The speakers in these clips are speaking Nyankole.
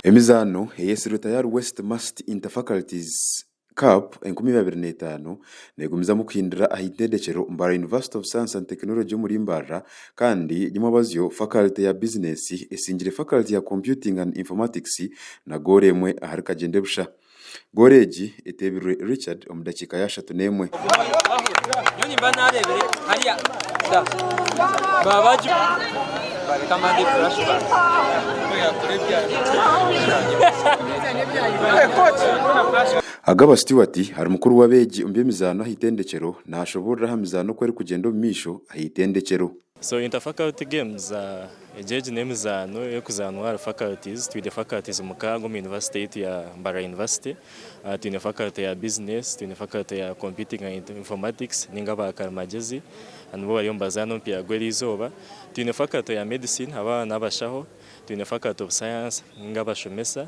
Emizaano eyetsirwe Tayari West Must Inter-Faculties Cup 2005 negumizamu kuhindira aha itendekyero Mbarara University of Science and Technology omuri Mbarara kandi nyomwabazyo Faculty ya Bizinesi esingire Faculty ya Computing and Informatics na goolo emwe ahari Kagyende busha. Goolo egi eteebirwe Richard omu dakiika ya 31. Agaba Stewart ari mukuru w'abeegi omu by'emizaano aha itendekyero naashoboorora aha mizaano oku erikugyenda omu maisho aha itendekyero. So interfaculty games egi egi n'emizaano erikuzaanwa ahari faculties, twine faculties mukaaga omu university yaitu ya Mbarara University, twine faculty ya business, twine faculty ya computing and informatics ninga aba karimagyezi nibo bariyo nibazaana omupiira gw'erizooba, twine faculty ya medicine aba n'abashaho, twine faculty of science ninga abashomesa.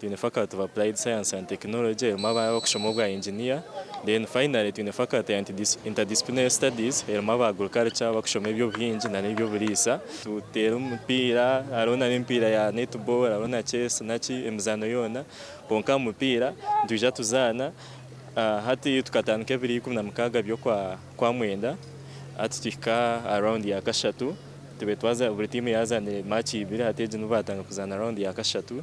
Twine Faculty of Applied Science and Technology erimu abarikushoma obwa engineer, then finally twine Faculty ya Interdisciplinary Studies erimu aba Agriculture abarikushoma eby'obuhingi na n'eby'oburiisa. Tuteera omupiira, hariho na n'emipiira ya netball, hariho na chess naki emizaano yoona, kwonka aha mupiira nitwija tuzaana. Hati tukatandika ebiro 16 by'okwa Kwamwenda, hati tuhika aha round ya kashatu. Tube twaza buri tiimu yazaanire match ibiri hati egi nibo baatandika kuzaana round ya kashatu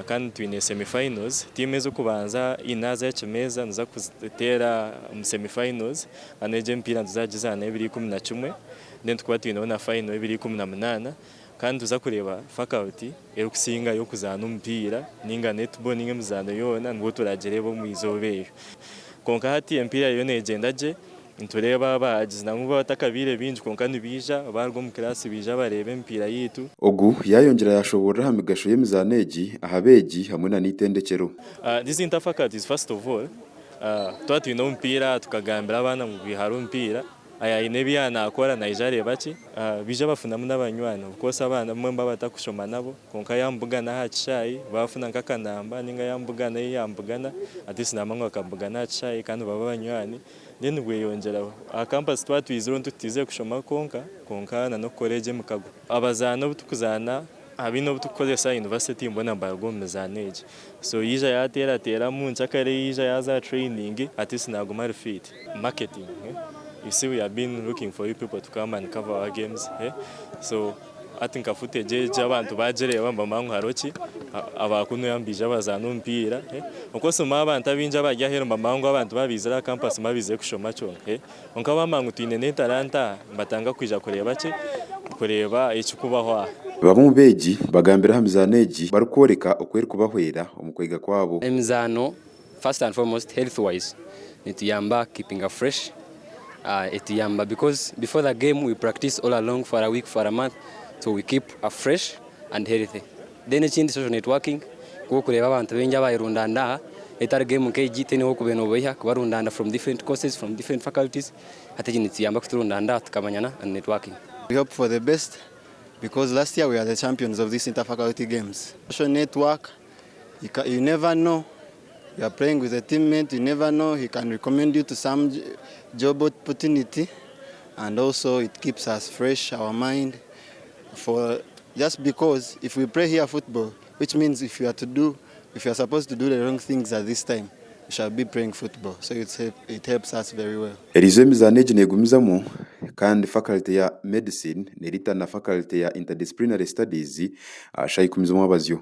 kandi twine semi finals. Tiimu ez'okubanza ina z'ekimeeza niziza kuteera omu semi finals kandi egi emipiira nituza kugizaana ebiro 11 then tukuba twineho na final ebiro 18 kandi nituza kureeba faculty erikusingayo kuzaana omupiira ninga netball ninga emizaano yoona nibwo turagireebe omu izooba eryo. Kwonka hati emipiira eriyo negyenda gye. Nitureeba abahagizi nangwa obu batakabaire baingi kwonka nibaija, baaruga omu kiraasi baija bareeba emipiira yaitu. Ogu yaayongyera yaashoboorora aha migasho y'emizaano egi aha beegi hamwe na n'eitendekyero. These interfaculties first of all, twaba twine omupiira tukagambira abaana ngu hariho omupiira, aine ebi yaaba naakora naija areeba ki, baija bafunamu n'abanywani. Of course abaana abamwe nibaba batakushoma nabo kwonka yaamubugana aha kishaayi baafuna nk'akanamba nainga yaamubugana ei yaamubugana, at least naamanya ngu akamubugana aha kishaayi kandi baba abanywani. Then bweyongyeraho. Aha campus twaba twizireho ntitwizire kushoma kwonka, kwonka na n'okukora egyo emikago. Abazaani obu turikuzaana, haine obu turikukozesa university mbwenu nibaruga omu mizaano egi. So yaija yateerateeramu, nkyakare yaija yaaza aha training, at least naaguma ari fit. Marketing, you see we have been looking for you people to come and cover our games, so Hati nka footage egi abantu bagireeba nibamanya ngu hariho ki, aba kunuya nibaija bazaana omupiira. Of course omwe abantu abaingi abari aheeru nibamanya ngu abantu baaba baizire aha campus nibaba baizire kushoma kyonka. Kwonka bamanya ngu twine n'etalanta aha, nibatandika kwija kureeba ki, kureeba ekirikubaho aha. Bamwe omu beegi bagambire aha mizaano egi barikworeka oku erikubahwera omu kwega kwabo. Emizaano first and foremost health wise netuyamba keepinga fresh etuyamba because before the game we practice all along for a week for a month so we keep fresh and healthy then ekindi social networking ku orikureeba abantu baingi abayerundanda aha etari game nk'egi tihaine ahu orikuba nobaiha kubarundanda from different courses from different faculties hati egi netuyamba kuturundanda aha tukamanyana and networking. We hope for the best because last year we are the champions of this interfaculty games. Social network You never know, you are playing with a teammate, you never know, he can recommend you to some job opportunity and also it keeps us fresh, our mind for just because if we play here football, which means if you are to do, if you are supposed to do the wrong things at this time, you shall be playing football. So it's, it helps us very well. Eriizooba emizaano egi neegumizamu kandi faculty ya Medicine neeriita na faculty ya Interdisciplinary Studies aha shaaha ikumi z'omwabazyo.